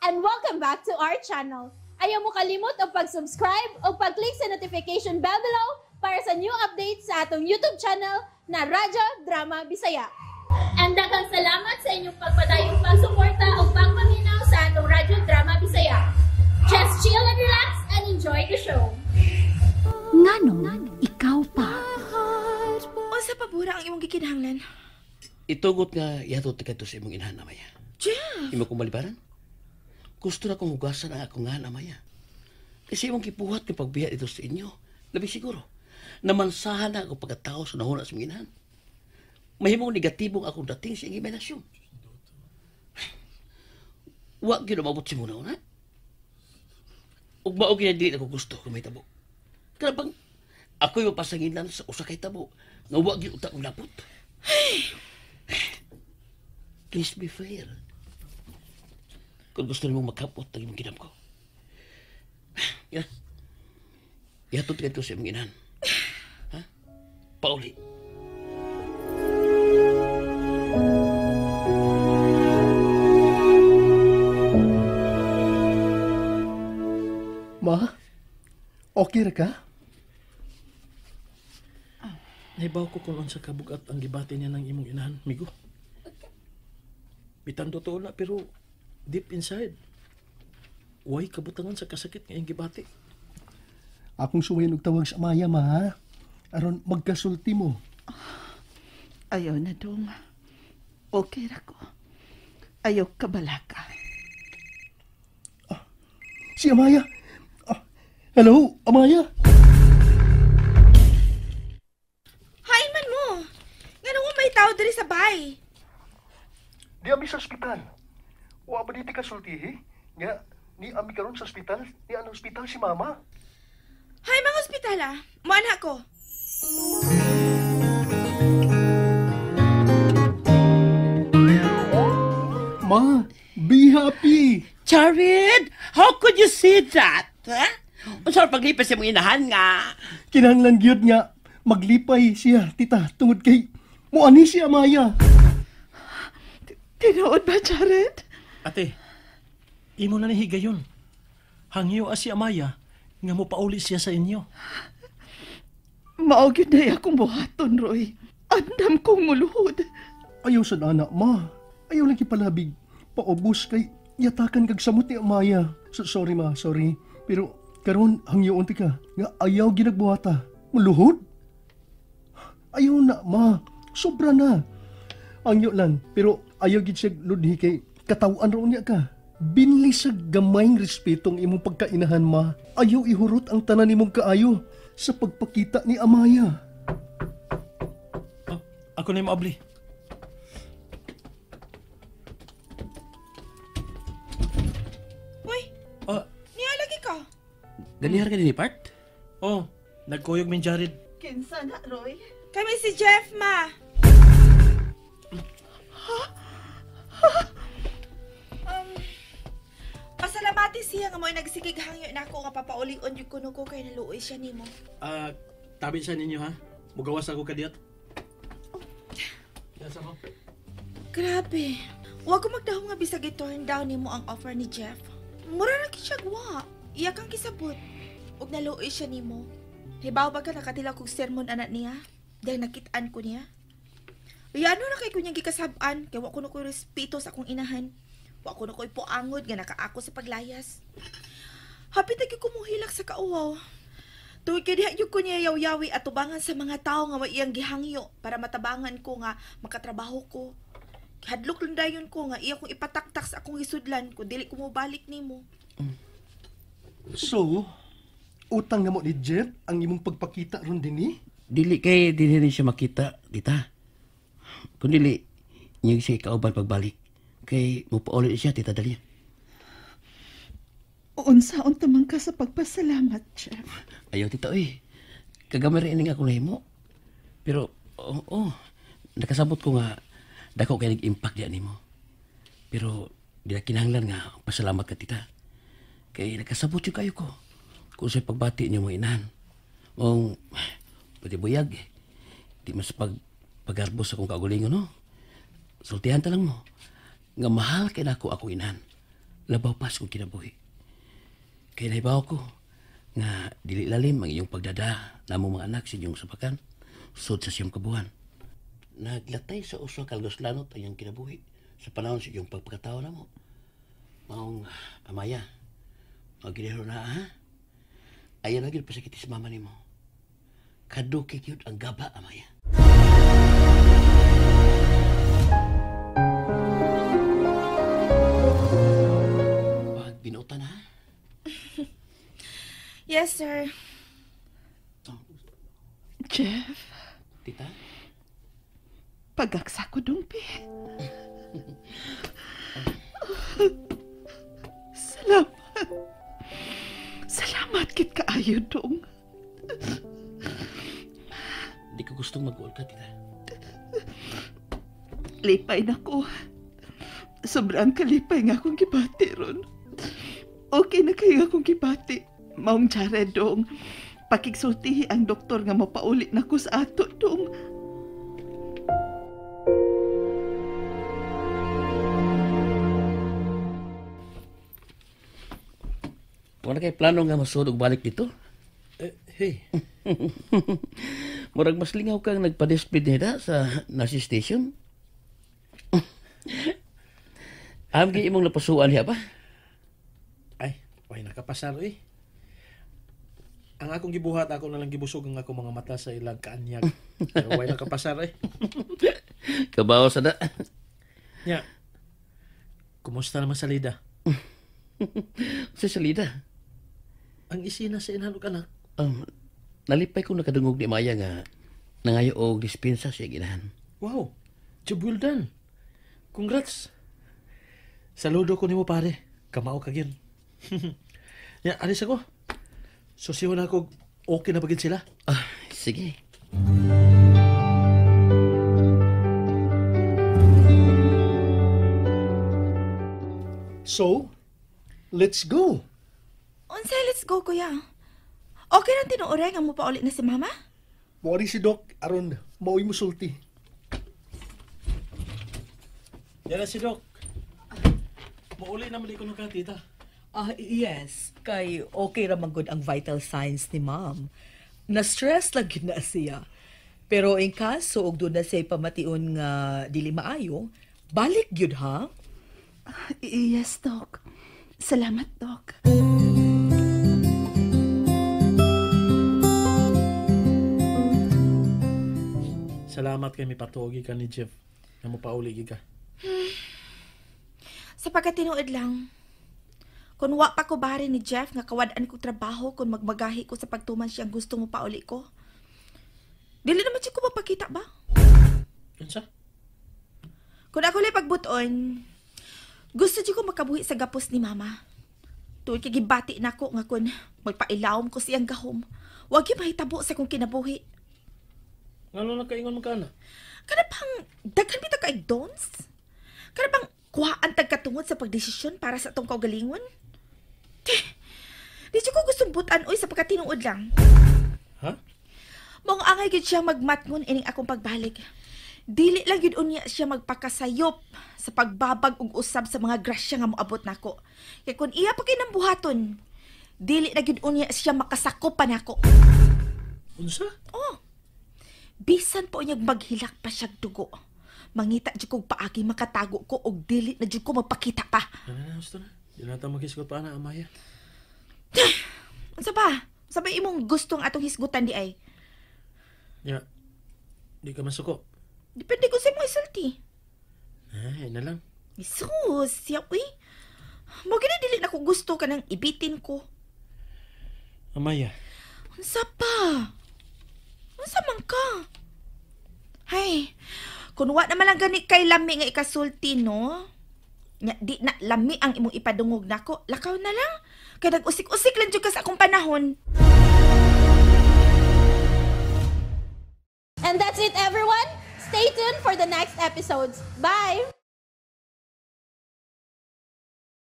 And welcome back to our channel. Ayaw mo kalimot og pag-subscribe o pag-click sa notification bell below para sa new updates sa atong YouTube channel na Radyo Drama Bisaya. And daghang salamat sa inyong pagpadayong pagsuporta o pagpaminaw sa atong Radyo Drama Bisaya. Just chill and relax and enjoy the show. Nganong ikaw pa? Unsa pa bura ang imong gikinahanglan? Itugot nga ihatod ka to sa imong inahan, Amaya. Jeff! Imo kong balibaran? Gusto na kong hugasan ang akong ngalan, Amaya. Kasi imong gibuhat ng pagbiya dito sa inyo. Labi siguro, namansahan na ako pagkatao sa nahuna sa imong inahan. Mahimong negatibong akong dating sa iyong imahinasyon. Wa gyud umabot si muna una. Ug mao gyud dili ako gusto kung may tabo. Kana bang ako'y mapasanginan sa usa kay tabo nga wa gyud uta kong lapot. Please be fair. Kung gusto nimong makapot ang imong kinam ko. Ya. Ihatod ka sa imong inahan. Ha? Pauli. Ma, okay ra ka? Nahibaw ko kung unsa kabugat ang gibati niya ng imong inahan, migo. Bitan totoo na, pero deep inside, way kabutangan sa kasakit nga iyang gibati. Akong suwayan og tawag sa Maya, ma, ha? Aron magkasulti mo. Ayaw na dong. Okay ra ko. Ayaw kabalaka. Ah, si Amaya. Ah, hello, Amaya. Hain man mo. Ngano may tao diri sa bay? Di ami sa ospital. Wa ba diti kasultihi? Nga, ni ami karon sa ospital, ni anong ospital si mama. Hay mga ospital ah. Muana ko. Ma, be happy. Jared, how could you say that? Ha? Unsa paglipay sa imong inahan nga? Kinahanglan gyud nga maglipay siya, tita, tungod kay muani si Amaya. Tinuod ba, Jared? Ate, imo na ni higayon. Hangyo si Amaya nga mopauli siya sa inyo. Mao gyud na akong buhaton, Roy. Andam kong muluhod. Ayaw sa anak, ma. Ayaw lang kipalabig. Paubos kay yatakan kag samot ni Amaya. So, sorry, ma, sorry. Pero karon hangyoon ti ka nga ayaw ginagbuhata. Muluhod? Ayaw na, ma. Sobra na. Angyo lang, pero ayaw gid siya ludhi kay katawan raw niya ka. Binli sa gamayng respetong imong pagkainahan, ma. Ayaw ihurot ang tanan nimong kaayo sa pagpakita ni Amaya. Oh, ako na yung maabli. Uy, nialagi ka. Ganihar ka din ni Part? Oh, nagkuyog min Jared. Kinsa na, Roy? Kami si Jeff, ma. Pasalamati siya nga mo'y nagsigig hangyo na ako nga papaulion yung kuno ko kay naluoy siya nimo. Tabi sa ninyo ha. Mugawas ako kadiyot. Yasa mo. Grabe. Wa ko magdahom nga bisag i-turn down nimo ang offer ni Jeff. Mura ra gid siya gwa. Iya kang kisabot. Ug naluoy siya nimo. Hibaw ba ka nakatila kog sermon anak niya? Dahil nakitaan ko niya. Uy, ano na kay kunyang gikasab-an? Kay wa ko na ko'y respeto sa akong inahan. Wa ko na ko'y puangod nga nakaako sa paglayas. Hapit na gyud ko muhilak sa kauwaw. Tuwid kay diha gyud ko niya yaw-yawi at tubangan sa mga tao nga wa iyang gihangyo para matabangan ko nga makatrabaho ko. Hadlok lang dayon ko nga iya kong ipataktak sa akong hisudlan kung dili ko mobalik nimo. So, utang na mo ni Jeff ang imong pagpakita ron dinhi? Dili kay dili rin siya makita, tita. Kung dili, niya siya ikauban pagbalik. Kay mupauli siya, Tita Dalia. Unsaon man ka sa pagpasalamat, Jeff? Ayaw, tita, oy. Kagamay rin ako nahimo. Pero, oo, oh, nakasabot ko nga, dako kay nag-impact diyan nimo. Pero, di na kinahanglan nga, pasalamat ka, tita. Kay nakasabot yung kayo ko. Kung sa'y pagbati niyo mga inahan. Mong, pwede buyag. Di mas pag-garbos akong kaugalingon, no? Sultihan ta lang mo. Nga mahal kay nako ako inahan. Labaw pas kong kinabuhi. Kaya nahibaw ko nga dili lalim ang iyong pagdada namo mga anak sa inyong sapakan sud sa siyang kabuhan. Naglatay sa usa ka algoslanot ang iyong kinabuhi sa panahon sa iyong pagpakatawo namo. Maong Amaya, maginero na ha? Ayaw na gyud pasakiti sa mama nimo. Kaduki gyud ang gaba, Amaya. Pag binutan ha? Yes, sir. Oh. Jeff. Tita? Pagaksa ko dong, pi. Salamat. Salamat kit kaayo, dong. Di ko gustong mag-uol ka, tita. Lipay na ko. Sobrang kalipay nga akong gibati ron. Okay na kayo akong gibati. Maong Jared, dong. Pakigsultihi ang doktor nga mapauli na ko sa ato, dong. Wala kay plano nga masuod og balik dito? Hey. Murag mas lingaw kang nagpa-display nila sa nurse station. Am gi imong napasuan niya ba? Ay, way nakapasar eh. Ang akong gibuhat, ako na lang gibusog ang akong mga mata sa ilang kaanyag. Pero way nakapasar eh. Kabaw sa da. Nya. Kumusta naman sa Lida? Sa Salida? Ang isina sa inhan og anak. Nalipay ko nakadungog ni Maya nga nangayo og dispensa sa ginahan. Wow, job well done. Congrats. Saludo ko nimo pare. Kamao ka gyud. Ya, alis ako. Susihon ako, okay na ba gid sila? Ah, sige. So, let's go. Unsa, let's go, kuya. Okay na tinuoray nga mo pauli na si mama? Muari si Doc, aron maoy musulti. Yan na si Doc. Mauli na mali ko nung ka, tita. Yes, kay okay ra man gud ang vital signs ni ma'am. Na-stress lang gyud na siya. Pero in kaso og doon na siya pamation nga dili maayo, balik gyud ha? Yes, Doc. Salamat, Doc. Salamat kay mipatuogi ka ni Jeff. Nga mo pauli ka. Sa pagkatinuod lang, kung wa pa ko bari ni Jeff nga kawad-an ko trabaho kung magmagahi ko sa pagtuman siyang gusto mo pauli ko. Dili naman siya ko mapakita ba? Unsa? Kung ako lang pagbuton, gusto siya ko makabuhi sa gapos ni mama. Tuod kay gibati nako nga kun magpailawom ko siyang gahom. Wag gyud mahitabo sa kong kinabuhi. Ngano nakaingon man ka na? Kana pang daghan bitaw kay dons? Kana pang kuhaan tagkatungod sa pagdesisyon para sa atong kaugalingon? Di siya ko gustong butan oy sa pagkatinuod lang. Ha? Maong angay gyud siya magmatngon ining akong pagbalik. Dili lang gyud unya siya magpakasayop sa pagbabag og usab sa mga grasya nga moabot nako. Kay kun iya pa kay nang buhaton, dili na gyud unya siya makasakop pa nako. Unsa? Oh. Bisan po unyag maghilak pa siyag dugo. Mangita jud kog paagi makatago ko og dili na jud ko magpakita pa. Na, gusto na. Di na ta maghisgot pa na, Amaya. Unsa ba? Unsa ba imong gustong atong hisgutan di ay? Ya. Di ka masuko. Depende ko sa imong isulti. Ay, na lang. Jesus, siya uy. Mo gini dili na ko gusto kanang ibitin ko. Amaya. Unsa pa? Unsa man ka? Hay, kun wa naman lang gani kay lami nga ikasulti, no? Nya, di na lami ang imong ipadungog nako. Lakaw na lang. Kay nag-usik-usik lang jud ka sa akong panahon. And that's it, everyone. Stay tuned for the next episodes. Bye!